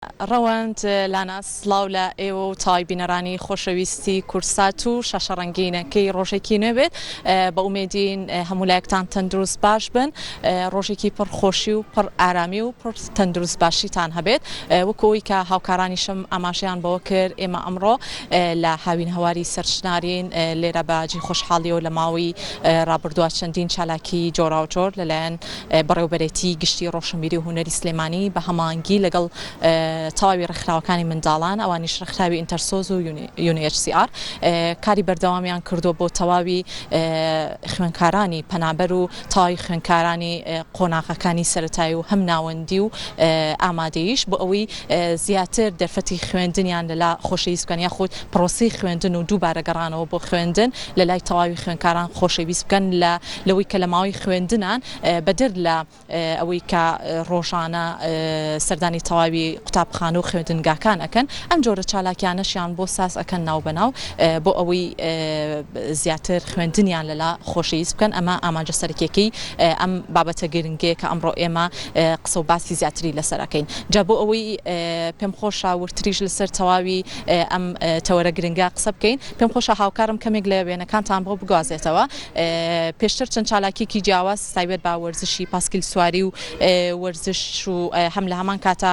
ڕەوەند لانا سڵاو لە ئێوە و تەواوی بینەرانی خۆشەویستی کوردسات و شاشە ڕەنگینەکەی ڕۆژێکی نوێ بێت بە ئومێدین هەموو لایەکتان تەندروست باش بن ڕۆژێکی پڕ خۆشی و پڕ ئارامی و پڕ تەندروست باشیتان هەبێت وەکو ئەوەی کە هاوکارانیشم ئاماژەیان بەوە کرد ئێمە ئەمڕۆ لە هاوینهەواری سەرچنارین لێرە بە جێی خۆشحاڵیەوە لە ماوەی ڕابردووە چەندین چالاکی جۆراوجۆر لەلایەن بەڕێوەبەرێتی گشتی ڕۆشنبیری و هونەری سلێمانی بە هەماهەنگی لەگەڵ تەواوی ڕێکخراوەکانی منداڵان ئەوانیش ڕێکخراوی ئینتەرسۆز و UNHCR کاری بەردەوامیان کردووە بۆ تەواوی خوێنکارانی پەنابەر و تەواوی خوێنکارانی قۆناغەکانی سەرەتایی و هەم ناوەندی و ئامادەیش بۆ ئەوەی زیاتر دەرفەتی خوێندنیان لەلا خۆشەویست بکەن یاخود پرۆسەی خوێندن و دووبارە گەڕانەوە بۆ خوێندن لەلای تەواوی خوێندکاران خۆشەویست بکەن لە لەوەی کە لە ماوەی خوێندنان بەدەر لە ئەوەی کە ڕۆژانە سەردانی تەواوی قوتابخانە و خوێندنگاکان ئەکەن ئەم جۆرە چالاکیانەشیان بۆ ساز ئەکەن ناوبەناو بۆ ئەوەی زیاتر خوێندنیان لەلا خۆشەویست بکەن ئەمە ئامانجە سەرەکیەکەی ئەم بابەتە گرنگەیە کە ئەمڕۆ ئێمە قسە و باسی زیاتری لەسەر ئەکەین جا بۆ ئەوەی پێم خۆشە وردتریش لەسەر تەواوی ئەم تەوەرە گرنگە قسە بکەین پێم خۆشە هاوکارم کەمێک لە وێنەکانتان بۆ بگوازێتەوە پێشتر چەند چالاکیەکی جیاواز تایبەت بە وەرزشی پاسکیل سواری و وەرزش و هەم لە هەمان کاتا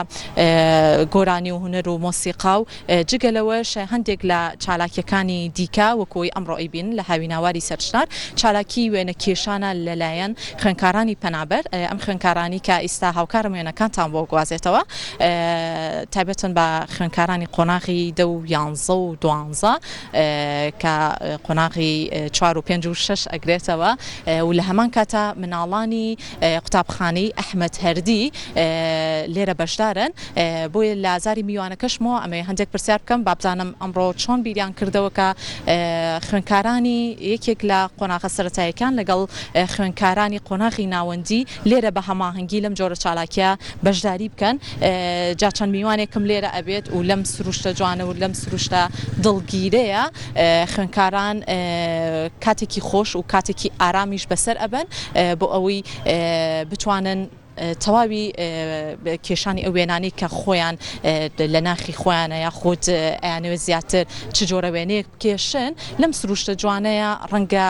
گۆرانی و هونەر و مۆسیقا و جگە لەوەش هەندێک لە چالاکیەکانی دیکە وەکو ئەوەی ئەمڕۆ ئەیبینن لە هاویناواری سەرچنار چالاکی وێنە کێشانە لەلایەن خوێندکارانی پەنابەر ئەم خوێندکارانی کە ئیستا هاوکارم وێنەکانتان بۆ گوازێتەوە تایبەتن بە خوێندکارانی قۆناغی دە و یانزە و دوانزە کە قۆناغی چوار و پێنج و شەش ئەگرێتەوە و لە هەمان کاتا مناڵانی قوتابخانەی ئەحمەد هەردی لێرە بەشدارن بۆیە لە زاری میوانەکەشمەوە ئەمەوێ هەندێک پرسیار بکەم با بزانم ئەمڕۆ چۆن بیریان کردەوە کە خوێندکارانی یەکێک لە قۆناغە سەرەتاییەکان لەگەڵ خوێندکارانی قۆناغی ناوەندی لێرە بە هەماهەنگی لەم جۆرە چالاکیە بەشداری بکەن جا چەند میوانێکم لێرە ئەبێت و لەم سروشتە جوانە و لەم سروشتە دڵگیرەیە خوێندکاران کاتێکی خۆش و کاتێکی ئارامیش بەسەر ئەبەن بۆ ئەوەی بتوانن تەواوی کێشانی ئەو وێنانەی کە خۆیان لە ناخی خۆیانە یاخود ئەیانەوێت زیاتر چ جۆرە وێنەیەک بکێشن لەم سروشتە جوانەیە ڕەنگە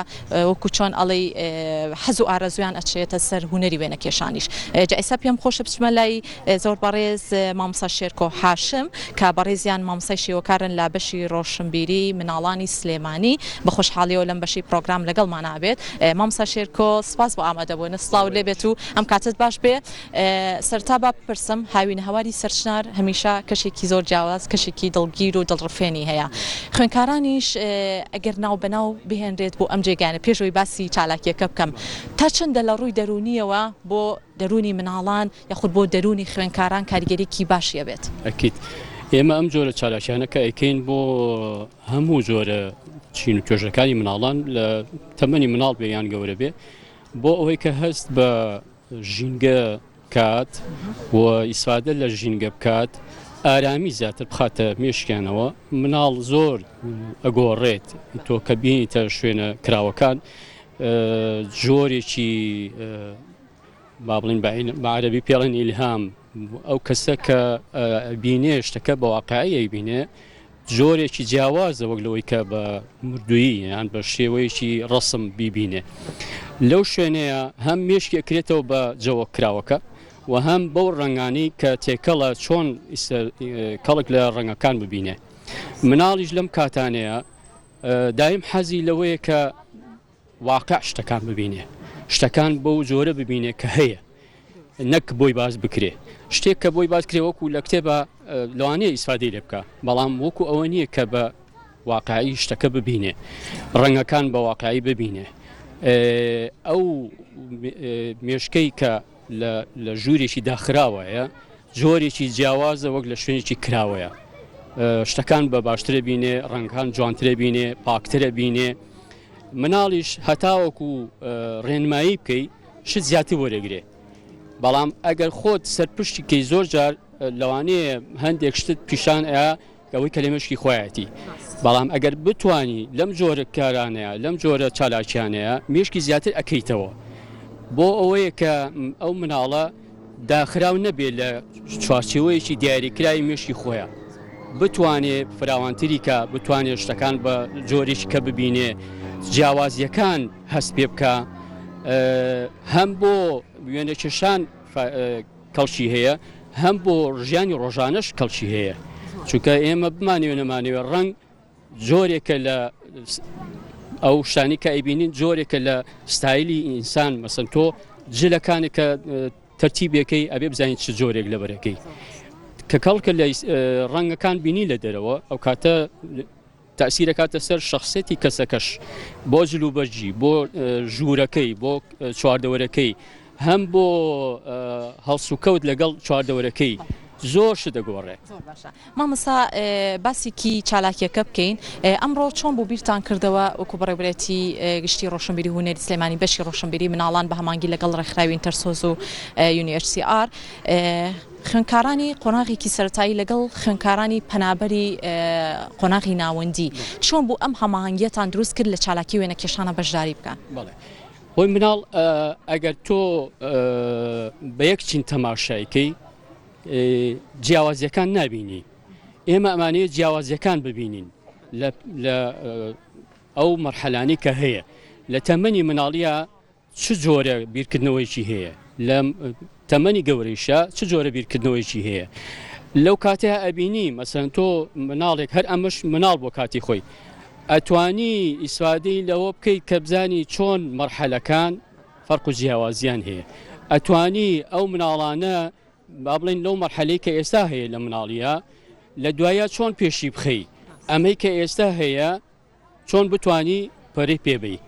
وەکو چۆن ئەڵێی حەز و ئارەزویان ئەچێتە سەر هونەری وێنەکێشانیش جا ئێستا پێم خۆشە بچمە لای زۆر بەڕێز مامۆستا شێرکۆ هاشم کە بەڕێزیان مامۆستای شێوەکارن لە بەشی ڕۆشنبیری مناڵانی سلێمانی بە خۆشحاڵیەوە لەم بەشەی پرۆگرام لەگەڵمانا بێت مامۆستا شێرکۆ سپاس بۆ ئامادەبوونت سڵاو لێبێت و ئەم کاتەت باش بێ سەرەتا با بپرسم هاوینەهەواری سەرچنار هەمیشە کەشێکی زۆر جیاواز کەشێکی دڵگیر و دڵڕفێنی هەیە خوێندکارانیش ئەگەر ناو بەناو بهێنرێت بۆ ئەم جێگایانە پێش ئەوەی باسی چالاکیەکە بکەم تا چەندە لە ڕووی دەروونیەوە بۆ دەروونی مناڵان یاخود بۆ دەروونی خوێندکاران کاریگەریی باشی ئەبێت؟ ئەکید ئێمە ئەم جۆرە چالاکیانە کە ئەیکەین بۆ هەموو جۆرە چین و توێژەکانی مناڵان لە تەمەنی مناڵ بێ یان گەورە بێ بۆ ئەوەی کە هەست بە ژینگە بکات و ئیسفادە لە ژینگە بکات ئارامی زیاتر بخاتە مێشکیانەوە مناڵ زۆر ئەگۆڕێت تۆ کە بینیتە شوێنە کراوەکان جۆرێکی با بڵین بە عەربی پێڵێن ئیلهام ئەو کەسە کە بینێ شتەکە بە واقعی ئەیبینێ جۆرێکی جیاوازە وەک لەوەی کە بە مردوویی یان بە شێوەیەکی ڕەسم بیبینێ. لەو شوێنەیە هەم مێشکی ئەکرێتەوە بە جەوە کراوەکە و هەم بەو ڕەنگانەی کە تێکەڵە چۆن کەڵک لە ڕەنگەکان ببینێ. مناڵیش لەم کاتانەیە دایم حەزی لەوەیە کە واقع شتەکان ببینێ شتەکان بەو جۆرە ببینێ کە هەیە نەک بۆی باس بکرێ شتێک کە بۆی باس کرێ وەکو لە کتێبە لەوانەیە ئیسفادەی لێ بکە بەڵام وەکو ئەوە نییە کە بە واقعی شتەکە ببینێ ڕەنگەکان بە واقعی ببینێ ئەو مێشکەی کە لە ژوورێکی داخراوەیە جۆرێکی جیاوازە وەک لە شوێنێکی کراوەیە شتەکان بە باشترە بینێ ڕەنگان جوانترە بینێ پاکترە بینێ مناڵیش هەتاوەکو ڕێنمایی بکەی شت زیاتر وەرەگرێ بەڵام ئەگەر خۆت سەرپشتی کەی زۆر جار لەوانەیە هەندێک شتت پیشان ئەیا ئەوەی کە لە مێشکی خۆیەتی بەڵام ئەگەر بتانی لەم جۆرە کارانەیە لەم جۆرە چالاکیانەیە مێشکی زیاتر ئەکەیتەوە بۆ ئەوەیە کە ئەو مناڵە. داخراو نەبێ لە چوارچێوەیەکی دیاریکراوی مێشکی خۆیان بتوانێ فراوانتری کا بتوانێ شتەکان بە جۆرێکی کە ببینێ جیاوازیەکان هەست پێ بکە هەم بۆ وێنەکێشان کەڵکی هەیە هەم بۆ ژیانی ڕۆژانەش کەڵکی هەیە چونکە ئێمە بمانەوێ نەمانەوێ ڕەنگ جۆرێکە لە ئەو شتانی کە ئەیبینین جۆرێکە لە ستایلی ئینسان مەسەن تۆ جلەکانی کە تەرتیبەکەی ئەبێ بزانین چ جۆرێک لەبەرەکەی کە کەڵکە لە ڕەنگەکان بینی لە دەرەوە ئەو کاتە تەئسیرەکاتە سەر شەخسیەتی کەسەکەش بۆ جلوبەرگی بۆ ژوورەکەی بۆ چواردەوەرەکەی هەم بۆ هەڵسوکەوت لەگەڵ چواردەوەرەکەی زۆر شت دەگۆڕێ. زۆر باشە مامۆستا باسێکی چالاکیەکە بکەین ئەمڕۆ چۆن بوو بیرتان کردەوە وەکو بەڕێوبەرێتی گشتی ڕۆشنبیری هونەری سلێمانی بەشی ڕۆشنبیری مناڵان بە هەمانگی لەگەڵ ڕێکخراوی ئینتەرسۆز و UNHCR خوێندکارانی قۆناغێکی سەرەتایی لەگەڵ خوێندکارانی پەنابەری قۆناغی ناوەندی چۆن بوو ئەم هەماهەنگیەتان دروست کرد لە چالاکی وێنەکێشانە بەشداری بکەن؟ بەڵێ خۆی مناڵ ئەگەر تۆ بە یەک چین تەماشایکەی جیاوازیەکان نابینی ئێمە ئەمانەیە جیاوازیەکان ببینین لە ئەو مەرحەلانی کە هەیە لە تەمەنی مناڵیە چ جۆرە بیرکردنەوەیەکی هەیە؟ لە تەمەنی گەورەیشا چ جۆرە بیرکردنەوەیەکی هەیە؟ لەو کاتەیا ئەبینی مەسەلەن تۆ مناڵێک هەر ئەمەش مناڵ بۆ کاتی خۆی ئەتوانی ئیسفادەی لەوە بکەیت کە بزانی چۆن مەرحەلەکان فەرق و جیاوازیان هەیە ئەتوانی ئەو مناڵانە با بڵێین لەو مەرحەلەی کە ئێستا هەیە لە مناڵیە لە دوایە چۆن پێشی بخەی ئەمەی کە ئێستا هەیە چۆن بتوانی پەرەی پێ بەی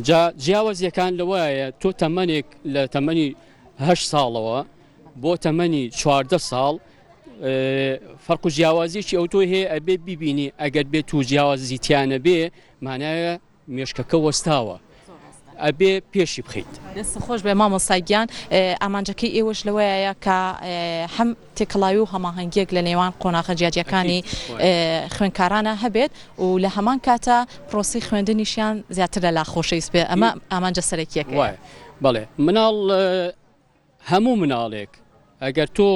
جا جیاوازیەکان لەوەیە تۆ تەمەنێک لە تەمەنی هەشت ساڵەوە بۆ تەمەنی 14 ساڵ فەرق و جیاوازیەکی ئەو تۆی هەیە ئەبێ بیبینی ئەگەر بێت و جیاوازی تیانە بێ مانایە مێشکەکە وەستاوە ئەبێ پێشی بخەیت. دەست خۆش بێ مامۆستا گیان ئامانجەکەی ئێوەش لەوەیە کە هەم تێکەڵاوی و هەماهەنگیەک لە نێوان قۆناغە جیاجیاکانی خوێندکارانە هەبێت و لە هەمان کاتا پرۆسەی خوێندنیشیان زیاتر لەلا خۆشەویست بێ ئەمە ئامانجە سەرەکیەکەیە. وایە بەڵێ مناڵ هەموو مناڵێک ئەگەر تۆ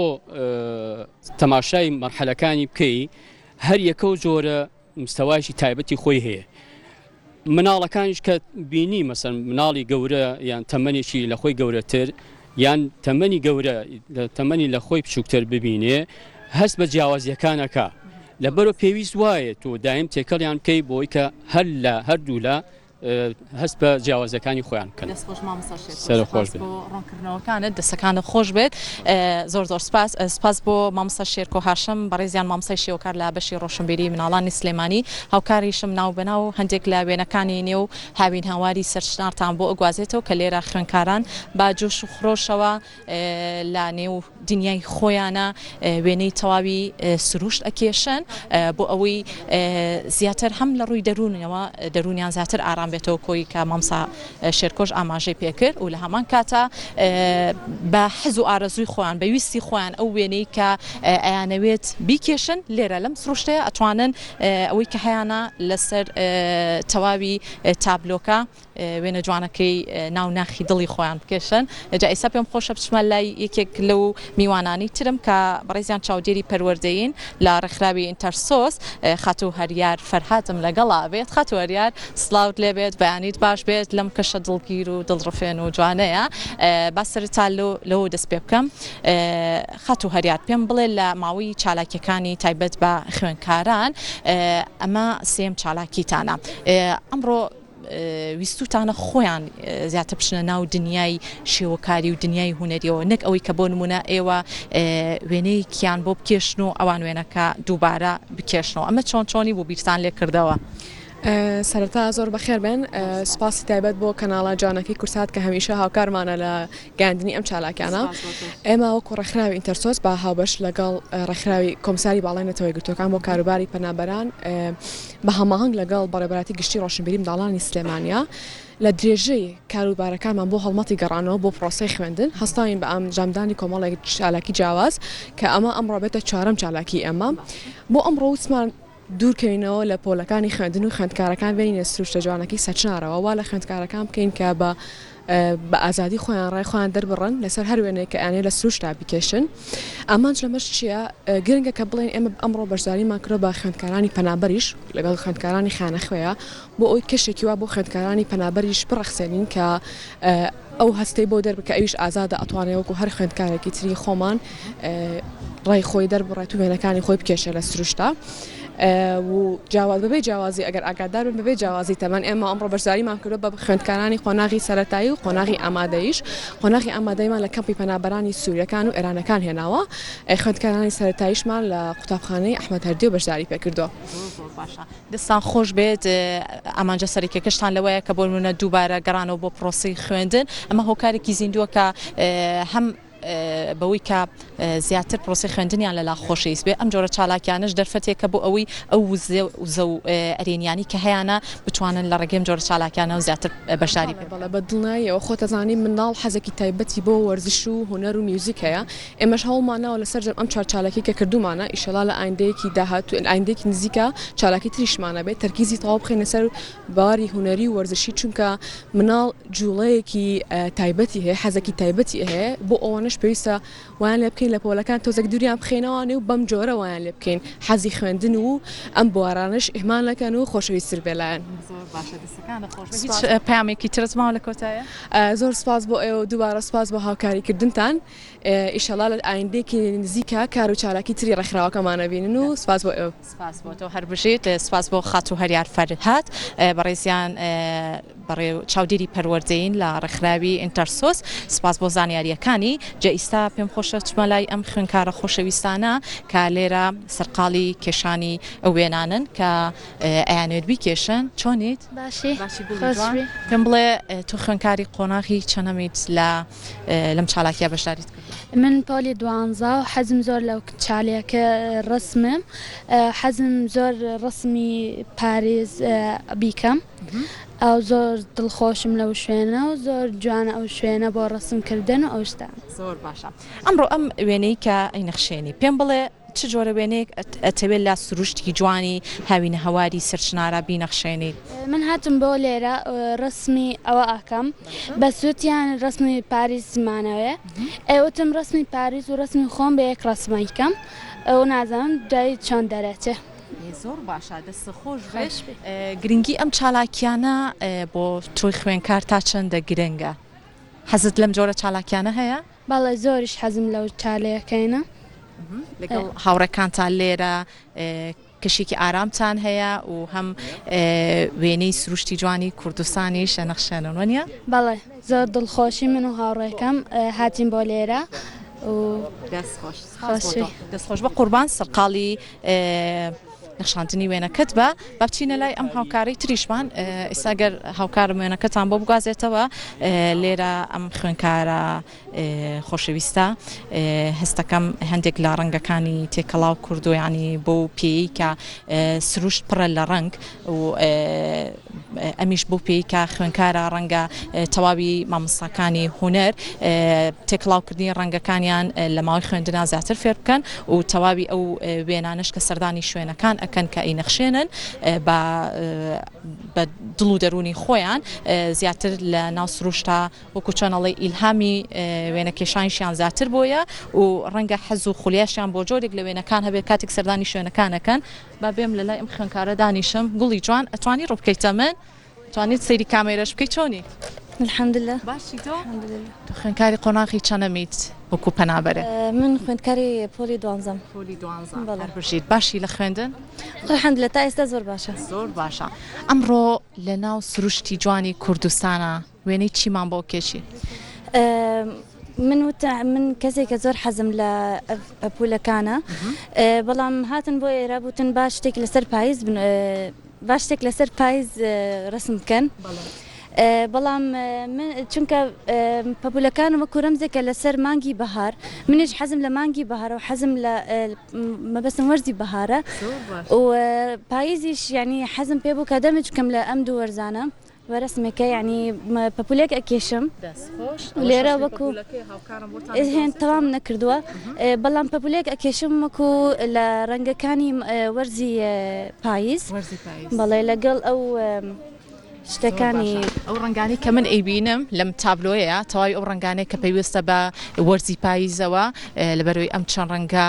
تەماشای مەرحەلەکانی بکەی هەر یەکە و جۆرە مستەوایەکی تایبەتی خۆی هەیە مناڵەکانیش کە بینی مەسەن مناڵی گەورە یان تەمەنێکی لە خۆی گەورەتر یان تەمەنی گەورە تەمەنی لە خۆی بچووکتر ببینێ هەست بە جیاوازیەکانەکە لەبەرە پێویست وایە تۆ دایم تێکەڵیان بکەی بۆی کە هەر لە هەردوو لە هەست بە جیاوازیەکانی خۆیان بکەن. دەست خۆش مامۆستا شێرکۆ سوپاس بۆ ڕوونکردنەوەکانت دەستەکانت خۆش بێت زۆر زۆر سوپاس سوپاس بۆ مامۆستا شێرکۆ هاشم بەڕێزیان مامۆستای شێوەکار لە بەشی ڕۆشنبیری مناڵانی سلێمانی هاوکاریشم ناو بەناو هەندێک لە وێنەکانی نێو هاوین هاواری سەرچنارتان بۆ ئەگوازێتەوە کە لێرە خوێنکاران بە جۆش و خرۆشەوە لە نێو دنیای خۆیانە وێنەی تەواوی سروشت ئەکێشن بۆ ئەوەی زیاتر هەم لە ڕووی دەروونەوە دەروونیان زیاتر ئارام بێتەوە کۆی کە مامسا شێرکۆش ئاماژەی پێکرد و لە هەمان کاتا بە حەز و ئارەزووی خۆیان بە ویستی خۆیان ئەو وێنەی کە ئەیانەوێت بیکێشن لێرە لەم سروشتەیە ئەتوانن ئەوەی کە هەیانە لەسەر تەواوی تابلۆکە وێنە جوانەکەی ناو ناخی دڵی خۆیان بکێشن جا ئیستا پێم خۆشە بچمە لای یەکێک لەو میوانانی ترم کە بەڕێزیان چاودێری پەروەردەیین لە ڕێکخراوی ئینتەرسۆس خاتوو هەریار فەرهادم لەگەڵا بێت خاتوو هەریار سڵاوت لێبێت بەیانیت باش بێت لەم کەشە دڵگیر و دڵڕفێن و جوانەیە با سەرەتا لەوە دەست پێ بکەم خاتوو هەریار پێم بڵێ لە ماوەی چالاکیەکانی تایبەت بە خوێندکاران ئەمە سێم چالاکیتانە ئەمڕۆ ویستوتانە خۆیان زیاتر بچنە ناو دنیای شێوەکاری و دنیای هونەریەوە نەک ئەوەی کە بۆ نمونە ئێوە وێنەیەکیان بۆ بکێشن و ئەوان وێنەکە دووبارە بکێشنەوە ئەمە چۆن چۆنی بوو بیرتان لێ کردەوە؟ سەرەتا زۆر بەخێر بێن سوپاسی تایبەت بۆ کەناڵە جوانەکەی کورسات کە هەمیشە هاوکارمانە لە گەیاندنی ئەم چالاکیانە ئێمە وەکو ڕێکخراوی ئینتەرسۆس بە هاوبەش لەگەڵ ڕێکخراوی کۆمساری باڵای نەتەوە یەکگرتووەکان بۆ کاروباری پەنابەران بە هەماهەنگ لەگەڵ بەڕێوەبەرایەتی گشتی ڕۆشنبیری منداڵانی سلێمانیا لە درێژەی کاروبارەکانمان بۆ هەڵمەتی گەڕانەوە بۆ پرۆسەی خوێندن هەستاوین بە ئەنجامدانی کۆمەڵێک چالاکی جیاواز کە ئەمە ئەمڕۆ بێتە چوارەم چالاکی ئێمە بۆ ئەمڕۆ وتمان دوورکەوینەوە لە پۆلەکانی خوێندن و خوێندکارەکان بێنینە سروشتە جوانەکەی سەرچنارەوە وا لە خوێندکارەکان بکەین کە بە. بە ئازادی خۆیان ڕای خۆیان دەربڕن لەسەر هەر وێنەیەک کە ئەیانەوێت لە سروشتا بیکێشن. ئامانج لەمەش چییە؟ گرنگە کە بڵێین ئێمە ئەمڕۆ بەشداریمان کردووە بە خوێندکارانی پەنابەریش لەگەڵ خوێندکارانی خانەخوێیە بۆ ئەوەی کەشێکی وا بۆ خوێندکارانی پەنابەریش بڕەخسێنین کە ئەو هەستەی بۆ دەربکە کە ئەویش ئازادە ئەتوانێ وەکو هەر خوێندکارێکی تری خۆمان ڕای خۆی دەربڕێت و وێنەکانی خۆی بکێشێ لە سروشتا و جیاواز بەبێ جیاوازی ئەگەر ئاگادار بن بەبێ جیاوازی تەمەن ئێمە ئەمڕۆ بەشداریمان کردووە بە خوێندکارانی قۆناغی سەرەتایی و قۆناغی ئامادەیش قۆناغی ئامادەیمان لە کەمپی پەنابەرانی سووریەکان و ئێرانەکان هێناوە خوێندکارانی سەرەتاییشمان لە قوتابخانەی ئەحمەد هەردیۆ بەشداری پێکردووە. زۆر زۆر باشە دەستان خۆش بێت ئامانجە سەرەکیەکەشتان لەوەیە کە بۆ نمونە دووبارە گەڕانەوە بۆ پرۆسەی خوێندن ئەمە هۆکارێکی زیندووە کە هەم بەوەی کە زیاتر پرۆسەی خوێندنیان لەلا خۆشەویست بێ ئەم جۆرە چالاکیانەش دەرفەتێکە بۆ ئەوەی ئەو وزە و ئەرێنیانی کە هەیانە بتوانن لە ڕێگەی ئەم جۆرە چالاکیانەوە زیاتر بەشداری پێ بەڵێ بە دڵنیاییەوە خۆتەزانی منداڵ حەزێکی تایبەتی بۆ وەرزش و هونەر و میوزیک هەیە ئێمەش هەوڵمان داوە لە سەرجەم ئەم چوار چالاکی کە کردوومانە ئیشەڵا لە ئایندەیەکی داهاتوو ئایندەیەکی نزیکا چالاکی تریشمان هەبێت تەرکیزی تەواو بخەینە سەر بواری هونەری و وەرزشی چونکە مناڵ جوڵەیەکی تایبەتی هەیە حەزێکی تایبەتی هەیە بۆ ئەوانەش پێویستە وایان لێ بکەین لە پۆلەکان تۆزێک دووریان بخەینەوە و بەم جۆرە وایان لێ بکەین حەزی خوێندن و ئەم بوارانەش ئیهمال نەکەن و خۆشەویستتر بێ لایان. زۆر باشە دەستەکانت خۆش بێت هیچ پەیامێکی ترت ماوە لە کۆتاییا؟ زۆر سوپاس بۆ ئێوە و دووبارە سوپاس بۆ هاوکاری کردنتان ئیشەڵا لە ئایندەیەکی نزیکا کار و چالاکی تری ڕێکخراوەکەمان ئەبینن و سوپاس بۆ ئێوە. سپاس بۆ تۆ هەر بژیت. سپاس بۆ خاتوو هەریار فەرهاد بەڕێزیان بەڕێ چاودێری پەروەردەیین لە ڕێکخراوی ئینتەرسۆس سپاس بۆ زانیارییەکانی. جا ئیستا پێم خۆشە چمە لای ئەم خوێندکارە خۆشەویستانە کە لێرە سەرقاڵی کێشانی ئەو وێنانەن کە ئەیانەوێت بیکێشن. چۆنیت؟ باشی باشی گوڵی جوان. پێم بڵێ تۆ خوێندکاری قۆناغی چەنەمیت لە لەم چالاکیە بەشداریت کردووە؟ من پۆلی دوانزە و حەزم زۆر لەو چاالەکە ڕسمم حەزم زۆر ڕسمی پاریس بیکەم ئەو زۆر دڵخۆشم لەو شوێنە و زۆر جوانە ئەو شوێنە بۆ ڕسم کردن و ئەو شتانە. زۆر باشە ئەمڕۆ ئەم وێنەی کە ئەینەخشێنی پێم بڵێ چ جۆرە وێنەیەک ئەتەوێت لە سروشتی جوانی هاوینەهەواری سەرچنارا بینەخشێنیت؟ من هاتم بۆ لێرە ڕەسمی ئەوە ئەکەم بەس وتیان ڕەسمی پاریسمانەوێ ئێ وتم ڕەسمی پاریس و ڕەسمی خۆم بە یەک ڕەسم ئەیکەم و نازانم دوایی چۆن دەرەچێ. زۆر باشە دەستت خۆش بێت. گرنگی ئەم چالاکیانە بۆ تۆی خوێندکار تا چەندە گرنگە؟ حەزت لەم جۆرە چالاکیانە هەیە؟ بەڵێ زۆریش حەزم لەو چالەکەینە. لەگەڵ هاوڕێکانتان لێرە کەشێکی ئارامتان هەیە و هەم وێنەی سروشتی جوانی کوردستانیش ئەنەخشێنن وەنیە؟ بەڵێ زۆر دڵخۆشی من و هاوڕێکەم هاتین بۆ لێرە و دەست خۆش دەست خۆش بە قوربان سەرقاڵی نەخشاندنی وێنەکەت بە با بچینە لای ئەم هاوکارەی تریشمان ئێستا گەر هاوکارم وێنەکەتان بۆ بگوازێتەوە لێرە ئەم خوێنکارە خۆشەویستە هەستەکەم هەندێک لە ڕەنگەکانی تێکەڵاو کردو ینی بۆ پێی کە سروشت پڕە لە ڕەنگ و ئەمیش بەو پێی کە خوێنکارە ڕەنگە تەواوی مامۆستاکانی هونەر تێکڵاوکردنی ڕەنگەکانیان لە ماوەی خوێندنا زیاتر فێر بکەن و تەواوی ئەو وێنانەش کە سەردانی شوێنەکان ئەکەن کە ئەینەخشێنن بە بە دڵ و دەروونی خۆیان زیاتر لە ناو سروشتا وەکو چۆن ئەڵێی ئیلهامی وێنەکێشانیشیان زیاتر بۆیە و ڕەنگە حەز و خولیاشیان بۆ جۆرێک لە وێنەکان هەبێت کاتێک سەردانی شوێنەکان ئەکەن با بێم لە لای ئەم خوێندکارە دانیشم گوڵی جوان ئەتوانی ڕوو بکەیتە من توانیت سەیری کامێرەش بکەی چۆنی؟ الحمدللە باشی تۆ؟ تۆ خوێندکاری قۆناغی چەنەمیت وەکو پەنابەرێ؟ من خوێندکاری پۆلی دوانزەم. پۆلی دوانزە هەر بژیت باشی لە خوێندن؟ الحمدللە تا ئێستا زۆر باشە. زۆر باشە ئەمڕۆ لە ناو سروشتی جوانی کوردستانا وێنەی چیمان بۆ کێشی؟ من وتم من کەسێکە زۆر حەزم لە پەپوولەکانە بەڵام هاتن بۆ ئێرە بوتن با شتێک لەسەر پایز با شتێک لەسەر پایز ڕسم بکەن بەڵام من چونکە پەپوولەکان وەکو رەمزێکە لەسەر مانگی بەهار منیش حەزم لە مانگی بەهارە و حەزم لە مەبەستم وەرزی بەهارە و پاییزیش یعنی حەزم پێ بوو کە دەمج بکەم لە ئەم دوو وەرزانە وەرەسمێکە یانی پەپولێک ئەکێشم لێرە وەکو هێن تەوام نەکردووە بەڵام پەپولێک ئەکێشم وەکو لە ڕەنگەکانی وەرزی پاییز بەڵێ لەگەڵ ئەو. شتەکانی. ئەو ڕەنگانەی کە من ئەیبینم لەم تابلۆیە تەواوی ئەو ڕەنگانەی کە پەیوەستە بە وەرزی پاییزەوە لەبەرەوەی ئەم چەند ڕەنگە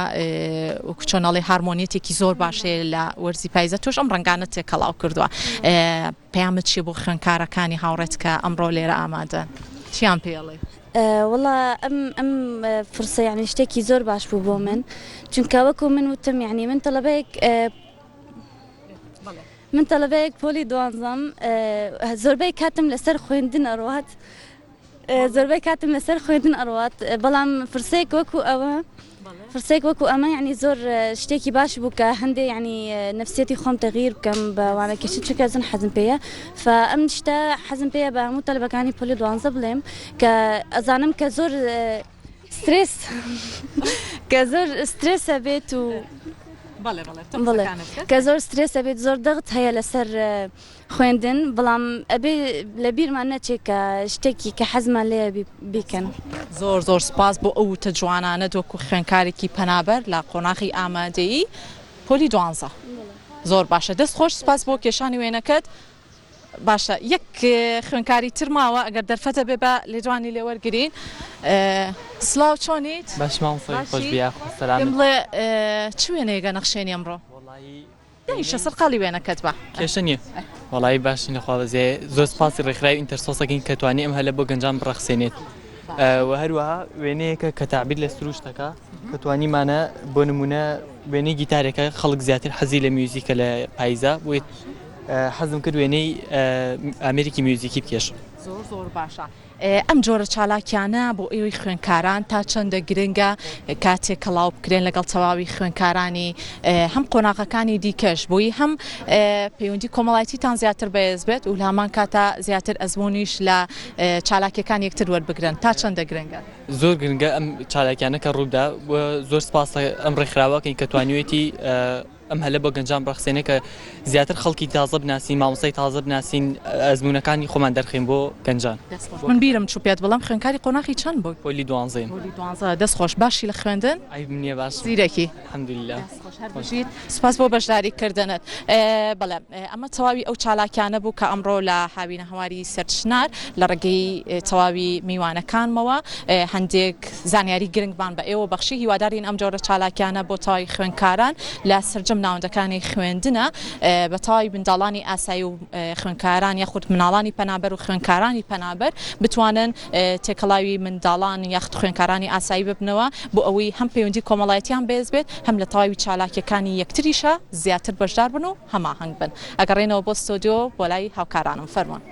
وەکو چۆن ئەڵێ هارمۆنیەتێکی زۆر باش هەیە لە وەرزی پاییزە تۆش ئەم ڕەنگانە تێکەڵاو کردووە پەیامت چیە بۆ خوێندکارەکانی هاوڕێت کە ئەمڕۆ لێرە ئامادەن چیان پێ ئەڵێی؟ وەڵا ئەم ئەم فرسە یعنی شتێکی زۆر باش بوو بۆ من چونکە وەکو من وتم یعنی من تەڵەبەیەک من تەلەبەیەک پۆلی دوانزەم زۆربەی کاتم لەسەر خوێندن ئەڕوات زۆربەی کاتم لەسەر خوێندن ئەڕوات بەڵام فرسێک وەکو ئەوە فرسێک وەکو ئەمە یعنی زۆر شتێکی باش بوو کە هەندێ یعنی نفسیەتی خۆم تەغیر بکەم بە وانەکێشن چونکە زن حەزم پێیە فئەم شتە حەزم پێیە بە هەموو تەلەبەکانی پۆلی دوانزە بڵێم کە ئەزانم کە زۆر سترێس کە زۆر سترێسە بێت و بەڵێ کە زۆر سترێسە بێت زۆر دەغت هەیە لەسەر خوێندن بەڵام ئەبێ لە بیرمان نەچێت کە شتێکی کە حەزمان لێ بیکەن. زۆر زۆر سپاس بۆ ئەو وتە جوانانەت وەکو خوێندکارێکی پەنابەر لە قۆناغی ئامادەیی پۆلی دوانزە. زۆر باشە دەست خۆش سپاس بۆ کێشانی وێنەکەت. باشە یەک خوێنکاری تر ماوە ئەگەر دەرفەتە بێ بە لێدوانی لێ وەرگرین سلاو چۆنیت؟ باش مامۆستا خۆش بی یاخوا سەلامەت. پێم بڵێ چ وێنەیەکە نەخشێنی ئەمڕۆ؟ وەڵایی دانیشە سەرقاڵی وێنەکەت بە. کێشە نییە وەڵایی باشین لەخوا بەزێ زۆر سپاسی ڕێکخراوی ئینتەرسۆس ئەکەین کە توانی ئەم هەلە بۆ گەنجان بڕەخسێنێت و هەروەها وێنەیەکە کە تەعبیر لە سروشت دەکا کە توانیمانە بۆ نمونە وێنەی گیتارێکە خەڵک زیاتر حەزی لە میوزیکە لە پایزا بۆیە حەزم کرد وێنەی ئامێرێکی میوزیکی بکێشم. زۆر زۆر باشە ئەم جۆرە چالاکیانە بۆ ئێوەی خوێندکاران تا چەندە گرنگە کە تێکەڵاو بکرێن لەگەڵ تەواوی خوێندکارانی هەم قۆناغەکانی دیکەش بۆی هەم پەیوەندی کۆمەڵایەتیتان زیاتر بەهێز بێت و لە هەمان کاتا زیاتر ئەزموونیش لە چالاکیەکان یەکتر وەربگرن تا چەندە گرنگە؟ زۆر گرنگە ئەم چالاکیانە کە ڕوودا زۆر سپاس ئەم ڕێکخراوەکەین کە توانیوێتی ئەم هەلە بۆ گەنجان بڕەخسێنێ کە زیاتر خەڵکی تازە بناسین، مامۆستای تازە بناسین، ئەزموونەکانی خۆمان دەرخەین بۆ گەنجان. دەست خۆش من بیرم چوو پێت بڵێم خوێندکاری قۆناخی چەند بووی؟ پۆلی دوانزەیم. پۆلی دوانزە دەست خۆش باشی لە خوێندن؟ عەیبم نییە باشم. زیرەکی؟ الحمدللە. دەست خۆش هەر بژیت سوپاس بۆ بەشداری کردنت. بەڵێ ئەمە تەواوی ئەو چالاکیانە بوو کە ئەمڕۆ لە هاوینەهەواری سەرچنار لە ڕێگەی تەواوی میوانەکانمەوە هەندێک زانیاری گرنگمان بە ئێوە بەخشی، هیوادارین ئەم جۆرە چالاکیانە بۆ تەواوی خوێندکاران لە سەرجەم ناوەندەکانی خوێندنە بە تەواوی منداڵانی ئاسایی و خوێندکاران یاخود مناڵانی پەنابەر و خوێندکارانی پەنابەر بتوانن تێکەڵاوی منداڵان یاخود خوێندکارانی ئاسایی ببنەوە بۆ ئەوەی هەم پەیوەندی کۆمەڵایەتیان بەهێز بێت هەم لە تەواوی چالاکیەکانی یەکتریشا زیاتر بەشدار بن و هەماهەنگ بن. ئەگەڕێینەوە بۆ ستۆدیۆ بۆ لای هاوکارانم فەرموون.